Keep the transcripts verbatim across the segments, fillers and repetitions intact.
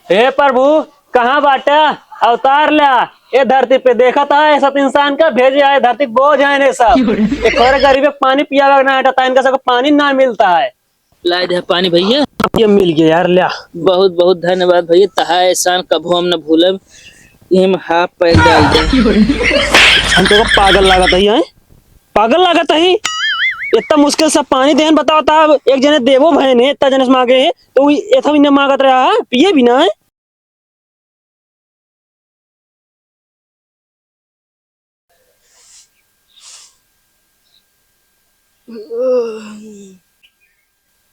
हे प्रभु, कहाँ बाटा? अवतार ल्या। ए धरती पे देखत है, सब इंसान का भेजे आए, धरती के बोझ है ने सब। एक और गरीब के पानी पियावे ना हटता, इनका सबको पानी ना मिलता है। ला दे पानी भैया। ये मिल गया यार, ल्या। बहुत बहुत धन्यवाद भैया, तहार एहसान कभो हम न भूलब। ये में हाफ पैक डाल दे। हम तो पागल लागत है, हैं? पागल लागत है। इतना मुश्किल से पानी देन, बताओ ता, एक जने देवो भय ने, इतना जने से मांगे है, तो वही एथा भी न मांगत रहा है, पिए भी ना है।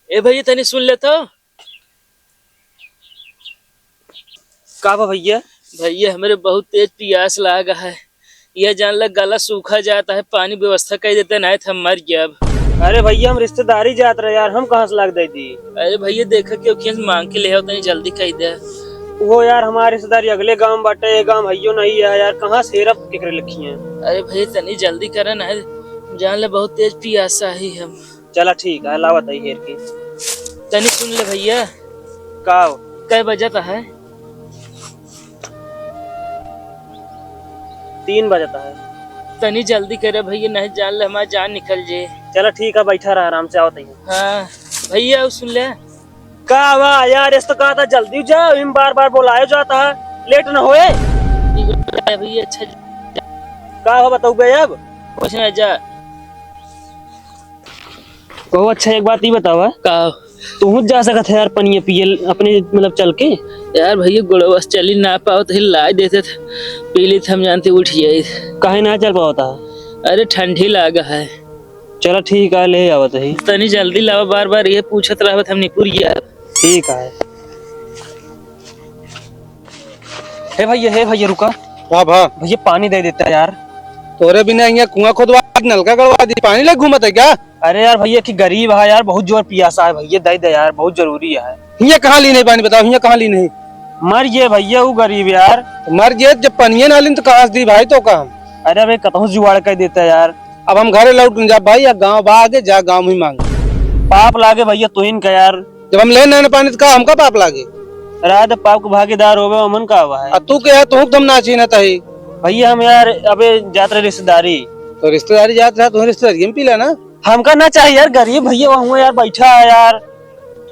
ए भैया, तनी सुन ले तो। का बा भैया? भैया, हमरे बहुत तेज पियास लागा है। यह जान ले, गला सूखा जाता है, पानी व्यवस्था कर देते, नहीं तो हम मर गया अब। अरे भैया, हम रिश्तेदारी जात रहे यार, हम कहाँ से लाग दे दी? अरे भैया, देखा क्यों खेत मांग के ले आओ, तनी जल्दी कर दे। वो यार, हमारे रिश्तेदारी अगले गांव बाटे, ये गांव हइयो नहीं है यार, कहाँ से हेरब केकरे लखी है? अरे भैया, तनी जल्दी करे ना, जान ले, बहुत तेज पियासा ही हम। चला ठीक है, लावत है हेर के। तनी सुन ले भैया। का हो? कै बजत है? तीन बजत है। तनी जल्दी करे भैया, नहीं जान ले हमार जान निकल जे। चला ठीक है, बैठा रहा आराम से, आवत है। हाँ भैया, सुन ले। का बा यार, इस तो कहा था जल्दी जाओ, इन बार बार बुलायो जाता है, लेट न होए। ठीक है भैया, अच्छा। का हो बताऊ बे अब? कुछ ना, जा। कहो अच्छा, एक बात ये बतावा। का? तू जा सकत है यार पनिया पिए अपने, मतलब, चल के। यार भैया, गोड़वा से चली ना पावत ही, लाई देते थे, पी लेते, हम जानते उठ जाए। काहे ना चल पावता? अरे, ठंडी लागा है। चला ठीक है, ले आवत ही। तनी जल्दी लावा, बार बार ये पूछत रहत, हम निपुर गया। ठीक है। हे भैया, हे भैया, रुका। हाँ भा। भैया, पानी दे देता यार। तोरे बिना यहाँ कुआं खोदवा दी, नलका गड़वा दी, पानी ले घूमत है क्या? अरे यार भैया, कि गरीब है यार, बहुत जोर पियासा है भैया, दे दे यार, बहुत जरूरी है। हियाँ कहाँ ली नहीं पानी, बताओ, हियाँ कहाँ ली नहीं? मर गए भैया, वो गरीब यार। तो मर गए, जब पनिये ना ली तो कहाँ से दी भाई तो काम? अरे अबे, कतहूँ जुगाड़ कर देता यार। अब हम घरे लौट न जा भाई, या गाँव बा आगे, जा गाँव में मांग। पाप लागे भैया तुहिन का यार। जब हम ले ना पानी तो का हमका पाप लागे? रात पाप के भागीदार होवे, ओमन का हुआ है? आ तू के है, तू तो हम ना छीनत है। भैया हम यार अबे जात रहे रिश्तेदारी। तो रिश्तेदारी जात रहा, तू रिश्तेदारी में पी लेना। हमका ना चाहिए यार, गरीब भैया वहाँ यार बैठा है यार।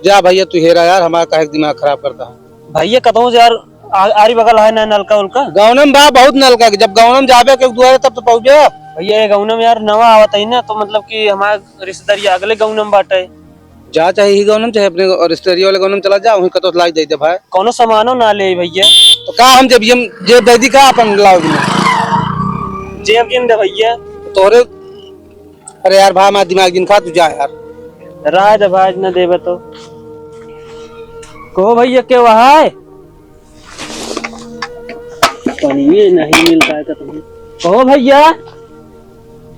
जा भैया तू हेरा यार, हमारा काहे के दिमाग खराब करता है। भैया कतहूँ से यार आ-, आरी बगल है ना नलका उलका? गौनम बा बहुत नलका के, जब गौनम जाबे के दुआरे तब तो पहुँचे। भैया ये गौनम यार नवा आवत है ना, तो मतलब कि हमारे रिश्तेदारी अगले गौनम बाटे। जा, चाहे ही गौनम, चाहे अपने और रिश्तेदारी वाले गौनम चला जा, वहीं कतौ लाग जाई दे भाई। कौनो सामानो ना ले भैया। तो का हम जेब, जेब दे दी का अपन लाओ बिना? जेब जिन दे भैया। तोरे, अरे यार भाई, हमारा दिमाग जिन खा, तू जा यार। रहा दे भाई, न देबे तो। कहो भैया, के वहाँ है? पनिये नहीं मिलता है कतहूँ। कहो भैया,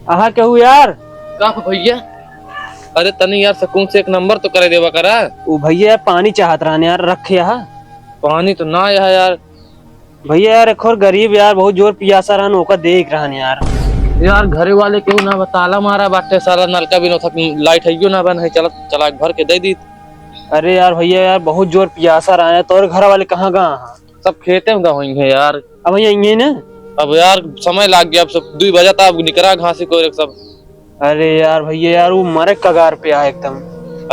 अहा केहू यार? का हो भैया? अरे तनी यार सुकून से एक नंबर तो करे देवा करा। ओ भैया यार पानी चाहत रहन यार, रख यहाँ। पानी तो ना यहाँ यार। भैया यार एक और गरीब यार बहुत जोर पियासा रहन, ओका देख रहन यार। यार घरे वाले केहू ना बा, ताला मारा बाटे साला, नलका बिना उठा, लाइट हइयो ना बा, नहीं चला, चला के भर के दे दी। अरे यार भैया यार बहुत जोर पियासा रहन, तोर घर वाले कहाँ गा हैं? सब खेते में गए होइहैं यार। अब भैया, ये ना। अब यार, समय लाग गया, अब सब दुई बजत, अब निकरा घासी कोरे सब। अरे यार, भैया यार, वो मरे कगार पे आ एकदम।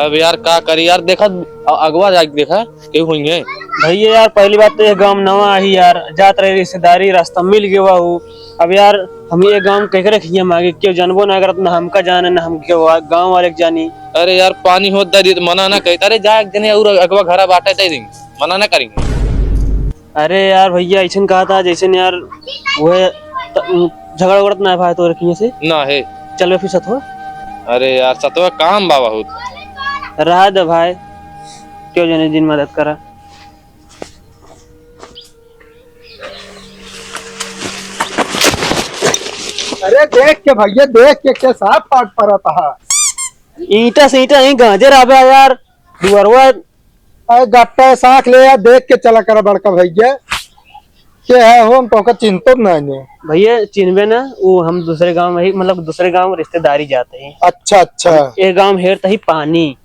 अब यार, का करी यार, देखा, अ-, अगवा जाके देखा, केहू होइहैं। भैया यार, पहली बात तो ये गाँव नवा ही यार, जात रहे रिश्तेदारी, रास्ता मिल गया वो। अब यार, हम ये गाँव केकरे खिया मांगे, केहू जानबो ना करत, ना हमका जाने, ना हम केहू गाँव वाले के जानी। अरे यार, पानी होत दे दी तो मना ना करी। अरे जा, एक जने और अगवा घरा बाटे दे दी, मना ना करेंगे। अरे यार भैया, ऐसन कहा था जैसे न यार, वो है, त-, झगड़ा उगड़त ना है भाई तोरे किए से? ना है। चल बे फिर सतवा। अरे यार, सतवा काम बा बहुत। रहा दे भाई, केहू जने जिन मदद करा। अरे देख के भैया, देख के, के साफ फाट परत है। ईंटा से ईंटा यहीं गांजे रहबे यार, दुअरवा। अरे गट्टा साख ले यार, देख के चला कर बड़का भैया। के है हो, हम तोहका चिन्हतो ना है। भैया चिन्हबे ना, वो हम दूसरे गांव में ही, मतलब दूसरे गांव में रिश्तेदारी जाते हैं। अच्छा, अच्छा। ये गांव हेरता ही पानी।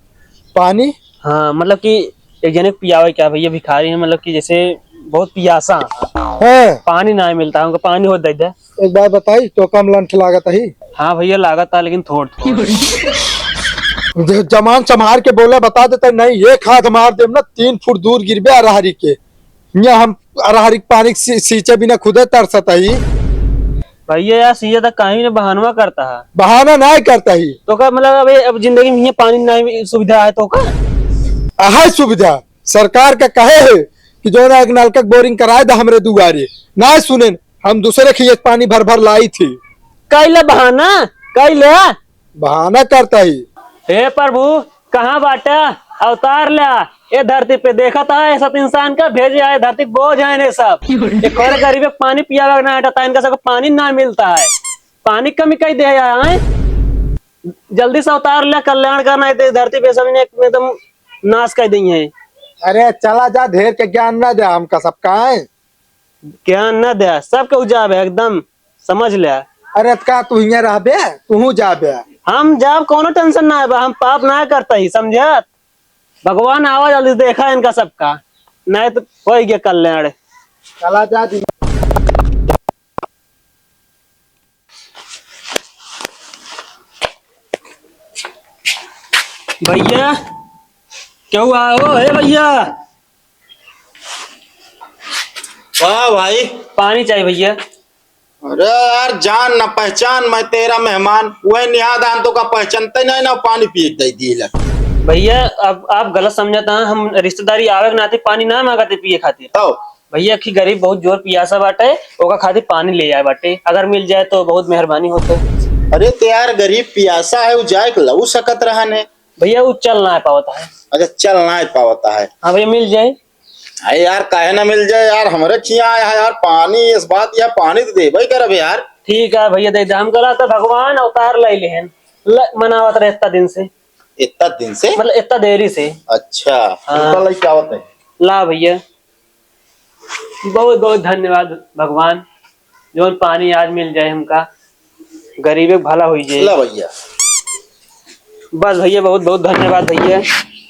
पानी? हाँ, मतलब कि एक जने के पियावे क्या भैया, भिखारी हैं, मतलब कि जैसे बहुत पियासा हैं। हैं। पानी नाहीं मिलता है, उनका पानी हो दे दे। एक बात बताई, तोका हम लंठ लागत ही? हाँ भैया, लागत है, लेकिन थोड़ थोड़। ज-, जमान संभार के बोला, बता देता, नहीं, एक हाथ मार देम ना, तीन फुट दूर गिरबे अरहरी के। हियाँ हम अरहरी के पानी सी-, सींचे बिना खुदे तरसत ही। भैया यार, सींचे तक काहे ना बहानवा करता है। बहाना नाहीं करता ही। तोका मतलब, अबे, अब जिंदगी में हियाँ पानी नाहीं सुविधा है तोका? अहै सुविधा। सरकार का कहे है कि जौन एक नलका के boring कराए दा हमरे दुआरे, ना सुनेन, हम दूसरे खिए पानी भर भर लाई थी। कइले बहाना, कइले। बहाना करता ही। हे प्रभु, कहाँ बाटा? अवतार ल्या। ए धरती पे देखत है, ए सब इंसान का भेजे आए, धरती के बोझ है ने सब। एक और गरीब के पानी पियावे ना हटता, इनका सबको पानी ना मिलता है। पानी कमी कई दे आए। जल्दी से अवतार ल्या, कल्याण करना है, धरती पे सब इन्हें एकदम नाश कर देइहैं। अरे चला जा, ढेर के ज्ञान ना दे हमका सबका है। ज्ञान ना दे, सबके उजाब है एकदम, समझ ले। अरे त का तू हियाँ रहबे, तूहू जाबे? हम जाब, कौनो tension ना है बा, हम पाप ना करता ही, समझत? भगवान आवा जल्दी देखा इनका सबका, नहीं तो होइ गया कल्याण। चला जा दी। भैया, केहू आओ, हे भैया। वाह भाई। पानी चाहिए भैया। अरे यार, जान न पहचान, मैं तेरा मेहमान। वह निहा दान तो का पहचानते नहीं ना, पानी पिए के दे दिए लग। भैया, अब आप गलत समझत हैं, हम रिश्तेदारी आवे के नाते पानी ना मांगते पिए खातिर। तो भैया, कि गरीब बहुत जोर पियासा बाटे, ओका खातिर पानी ले आए बाटे, अगर मिल जाए तो बहुत मेहरबानी होते। अरे तो यार, गरीब पियासा है, उ जाए के लऊ सकत रहन है। भैया, उ चल ना पावत है। अच्छा, चल ना पावत है। हाँ भैया, मिल जाए। अरे यार, काहे ना मिल जाए यार, हमरे खिया आया है यार, पानी, इस बात या पानी तो देबे करब यार। ठीक है भैया, दे दे। हम कहला तो भगवान अवतार ले लेहन, ल-, मनावत रहे इतना दिन से। इतना दिन से? मतलब इतना देरी से। अच्छा, हाँ। रुका, लेके आवत है। ला भैया। बहुत बहुत धन्यवाद भगवान, जौन पानी आज मिल जाए हमका, गरीबे के भला होई जाए। ला भैया। बस भैया, बहुत बहुत धन्यवाद भैया,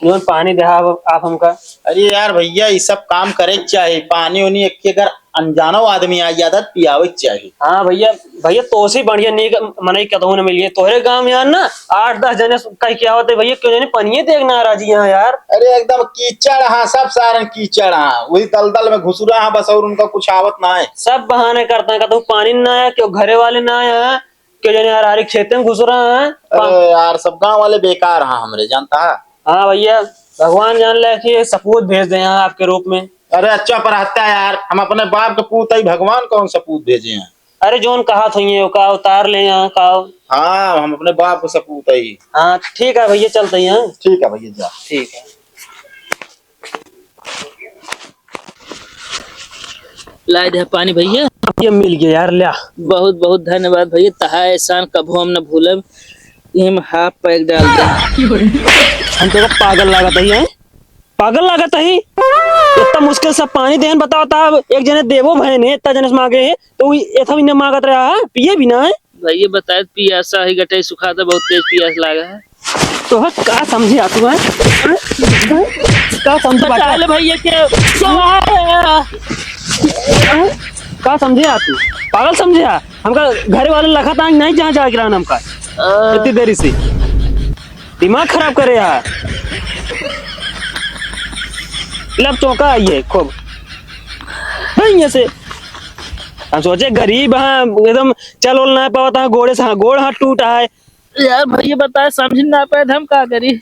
जौन पानी देहा आप, आप हमका। अरे यार भैया, ये सब काम करे के चाही, पानी उनी एक अगर अनजानो आदमी आ जाता त पियावे के चाही। हाँ भैया, भैया तोसे बढ़िया नीक मनई कतहूँ न मिलिए। तोहरे गाँव में यार ना आठ दस जने कह के आवत है भैया, केहू जने पनिये देख ना राजी यहाँ यार। अरे एकदम कीचड़ हाँ, सब सारन कीचड़ हाँ, वही दलदल में घुसुरा हाँ बस, और उनका कुछ आवत ना है। सब बहाने करता है, कहता हूँ पानी ना आया, केहू घरे वाले ना आया है, केहू जने यार हमारे खेते में घुसुरा है। अरे यार, सब गाँव वाले बेकार हाँ हमरे, जानता है। हाँ भैया, भगवान जान ले कि सपूत भेज दे यहाँ आपके रूप में। अरे अच्छा पर हत्या यार, हम अपने बाप के पूत ही, भगवान कौन सपूत भेजे हैं? अरे जौन कहा था ये का उतार ले यहाँ का। हाँ, हम अपने बाप को सपूत ही। हाँ ठीक है भैया, चलते हैं। ठीक है भैया, जा। ठीक है। लाए दे पानी भैया। ये मिल गया यार, ल्या। बहुत बहुत धन्यवाद भैया, तहा एहसान कभो हम न भूलब। इहम हाफ पैक डाल दे। हम तो पागल लागत ही, हैं? पागल लागत ही। इतना मुश्किल से पानी देहन, बताओ ता, एक जने देवो भयन है, इतना जने से मांगे है, तो उ एथम इन्हें मांगत रहा है, पिए भी ना है। भैया बताए पियासा है, गटई सुखाता, बहुत तेज पियास लागा है। तो है, का समझे आ तू, हैं? हैं? का समझे बता बात? ले भैया के, क्या है? हैं? का समझे आ तू? पागल समझे आ? हमका घरे वाले लखा तांग नहीं जहाँ जाए गिरान हमका। आ। इतनी देरी से। दिमाग खराब करे यार। लब चौका आई है खूब। हैं, यहाँ से हम सोचे गरीब हैं, एकदम चल उल ना पावत है, गोड़े से, हाँ, गोड़ हाथ टूटा है। यार भैया बताए, समझ ना पाए, हम का करी?